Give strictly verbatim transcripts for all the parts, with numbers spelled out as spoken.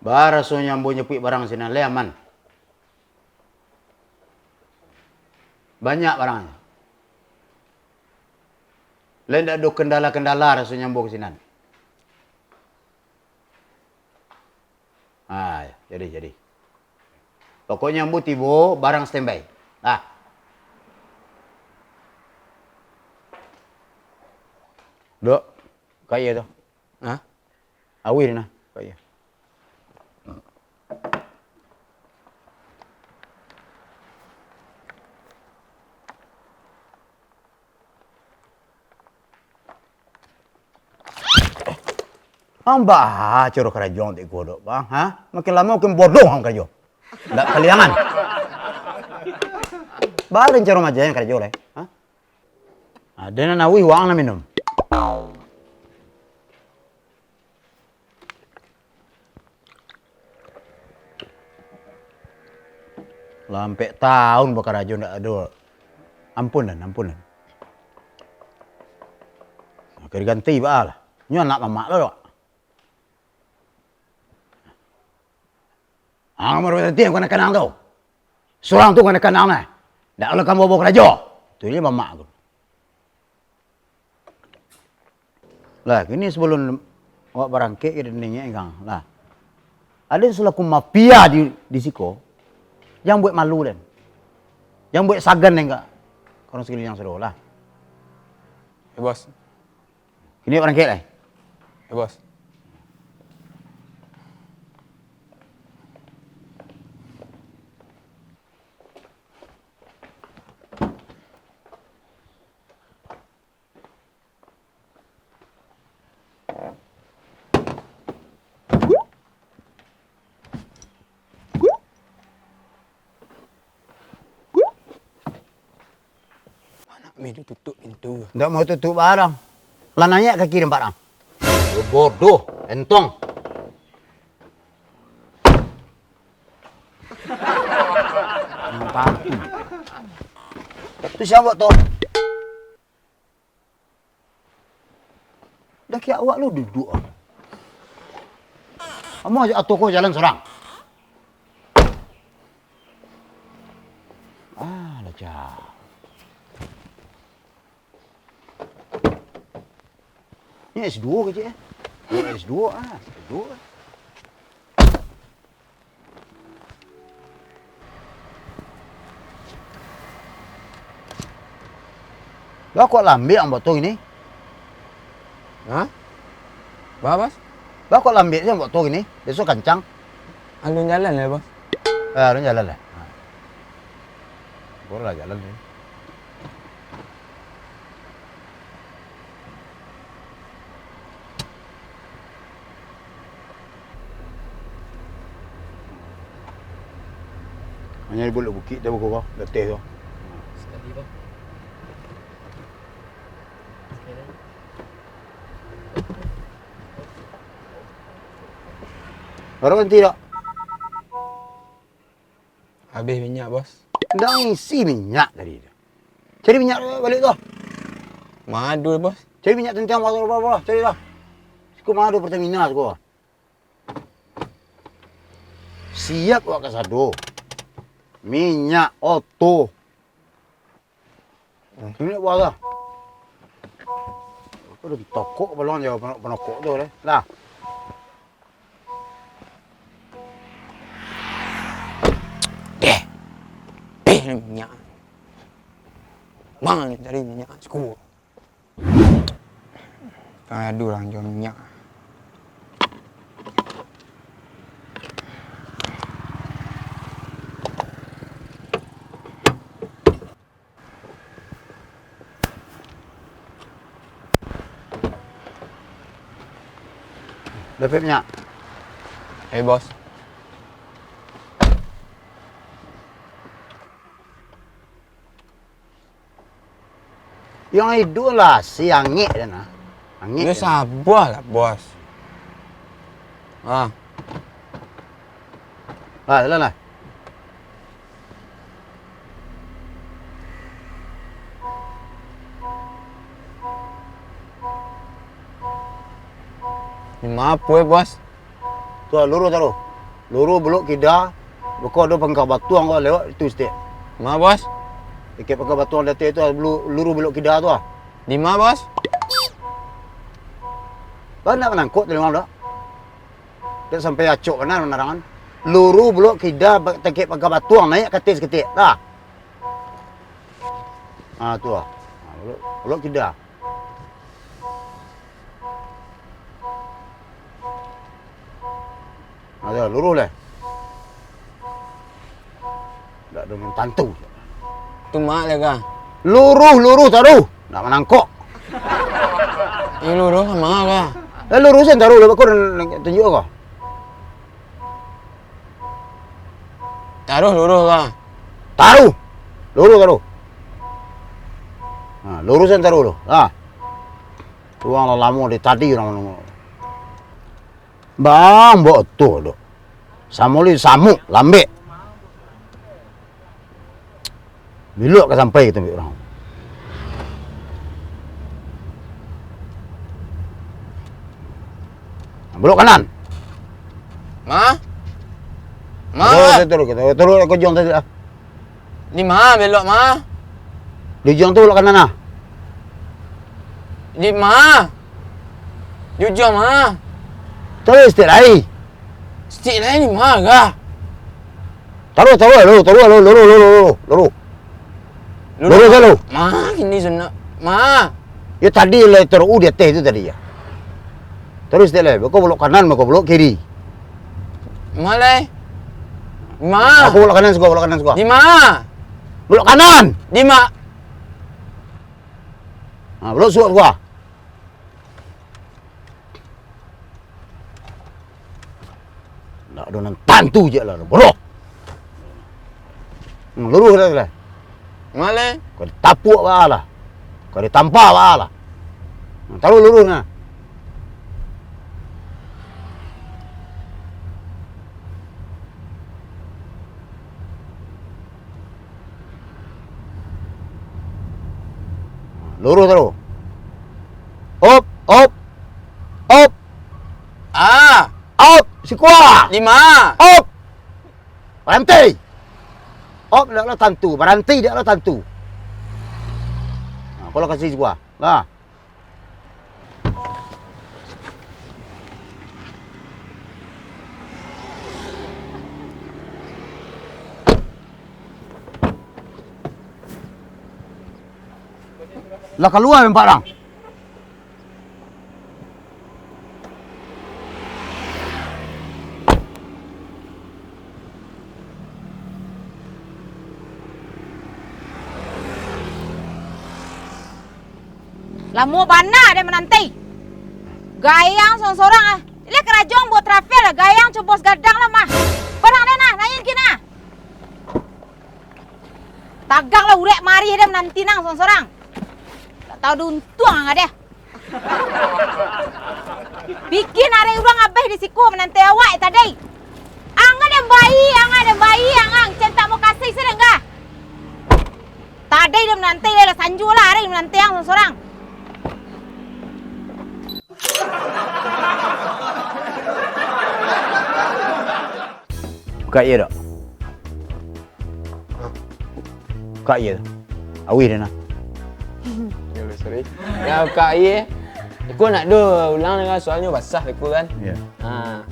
Baa rasonyo ambo nyapuik barang sinan, lai aman? Banyak barangnyo. Lai ndak ado kendala-kendala rasonyo ambo ka sinan. Ah, jadi, jadi. Pokoknyo ambo tibo, barang standby. Ah. Dok, ka iyo tu. Hah? Awih nah, ka iyo. Ang baa caro karajo ang tu iko, Dok, Bang, ha? Makin lamo makin bodoh ang karajo. Ndak kaliangan. Baa caro maja ang karajo lai, ha? Ado nan awih, waang nan minum. Lah ampek taun bakarajo ndak ado. Ampun, Nan, ampun, Nan. Ka diganti baa lah. Nyo anak mamak lo, Dok. Ang baru tadi ang kanang-kanang tu. Surang tu kanang-kanang nah. Ndak lo kamu bawa karajo. Tu inyo mamak tu. Lah, kini sabalum awak barangkek ka dinding ikang, lah. Aden selaku mafia di, di siko, jan buek malu den. Jan buek sagan den ka urang sakuliliang sado, lah. Eh, Bos. Kini awak barangkek lai. Eh, Bos. Anak mi tu tutup pintu. Ndak mau tutup barang. Lah naiak kaki nampak ang. Bodoh, entong. Ampun. Tu sia buek tu? Dah kiak awak lo duduak ah. Amuah ajak ato ko jalan surang. Ah, lah cak. Ni S dua kecek eh? Ni S dua ah, S dua. Lah kok lambek ang batua kini? Hah? Ba, Bos? Lah kok lambek se ang batua kini? Biaso kancang. Alun jalan lai, Bos. Eh, alun jalan lai. Ha. Barulah jalan ni. Hanya di Bulak Bukik, dah bakurang, dah teh tu. Sekali, Bang. Baru berhenti tak? Habis minyak, Bos. Ndak isi minyak tadi tu. Cari minyak balik tu. Madu, Bos. Cari minyak tentiang bawah, bawah, bawah, cari lah. Siku madu Pertamina siku. Siap awak kasado. Minyak oto. Ini buah lah. Aku dah tokok balong je panokok tu deh. Dah. Eh. Eh, minyak. Bang, cari minyak siku. Tangah adu lah jual minyak. Dapek minyak? Eh, Bos. Yang iduik lah, si angek dan ah. Angek. Yo, sabar lah, Bos. Ah. Lah, jalan lah. Apo, Bos? Tu, luruih taruih. Luruih balok kida, beko ado pangka batuang ko lewat itu sitiak. Ma, Bos? Dakek pangka batuang di ateh tu, lu-, luruih balok kida tu ah. Di ma, Bos? Lah, ndak manangkok tadi malam dak? Ndak sampai acok bana manarangan. Luruih balok kida, ba-, dakek pangka batuang, naiak ka ateh saketek. Dah. Ah, tu ah. Ah, balok, balok kida. Ayo, luruih lai. Ndak ado nan tantu. Tu mak lai ka? Luruih, luruih taruih. Ndak manangkok. Iyo, luruih ka ma ka? Lah, luruih sen taruih lah, beko nan tunjuak ko. Taruih luruih ka? Taruih. Luruih taruih. Ha, luruih sen taruih tu. Ha. Urang lah lamo dari tadi urang manunggu. Bang, bok tu dok. Samo li samuk, lambek. Bilok ka sampai ka tampek urang. Balok kanan. Ma? Ma? Taruih, taruih, taruih, taruih ka ujuang tadi lah. Di ma belok, ma? Di ujuang tu balok kanan ah. Di ma? Di ujuang ma? Taruih sitiak lai. Sitiak lai di ma ka? Taruih, taruih, luruih, taruih, luruih, luruih, luruih, luruih. Luruih. Luruih, luruih. Ma, kini sudah. Ma. Yo tadi lah taruih di ateh tu tadi yo. Taruih sitiak lai, beko balok kanan, beko balok kiri. Ma lai? Ma. Aku balok kanan siko, balok kanan siko. Di ma? Balok kanan. Di ma? Ha, balok suok siko. Ndak ado nan tantu je lah, bodoh. Hmm, luruih dah lah. Ma lai? Ka ditapuak baa lah. Ka ditampa baa lah. Hmm, taruih luruih nah. Luruih taruih. Op, op, op. Ah. Op, siko. Di ma? Op. Baranti. Op, dak lah tantu. Baranti, dak lah tantu. Nah, kalau kasih siko. Nah. Lah kalua empat urang. Lamo bana den mananti. Gayang sorang-sorang ah. Lah karajo buek travel lah, gayang co bos gadang lah mah. Barang den nah, naiak kin nah. Tagak lah urek marih den mananti nang sorang-sorang. Dak tau di untuang ang deh. Bikin ari urang abih di siko mananti awak tadi. Ang den bai, ang den bai, ang, ang, cinta mau kasih sedang kah? Tadi den mananti lah, sanjo lah ari mananti ang sorang-sorang. Bukak ye dak? Bukak ye tu. Awih den nah. Yo, sorry. Yo, bukak ye. Iko ndak do ulang lah, soalnyo basah iko kan. Iyo. Ha.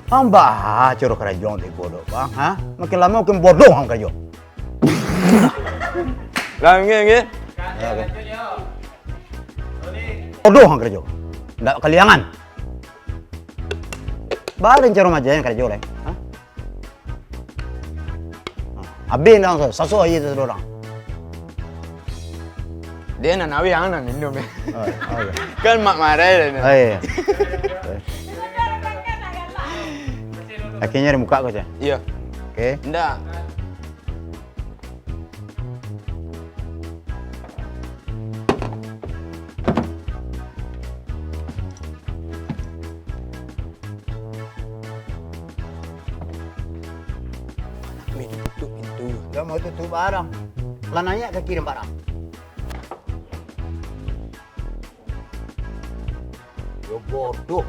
Ang baa caro karajo ang tibo tu, Bang, ha? Makin lamo makin bodoh ang karajo. Lah, nggih, nggih. Ya, oke. Bodoh ang karajo. Ndak kaliangan. Baa den caro maja ang karajo lai, ha? Abih ndak saso aia tu surang. Dia nan awih, ang nan minum, ya. Oh, oh, iya. Kan mak marai dah, oh, iya. Akhirnya dibuka ko, Cak? Iya. Oke. Ndak. Anak mi tutup pintu. Kamu tutup barang. Lah nanya ka kirim barang. Yo bodoh.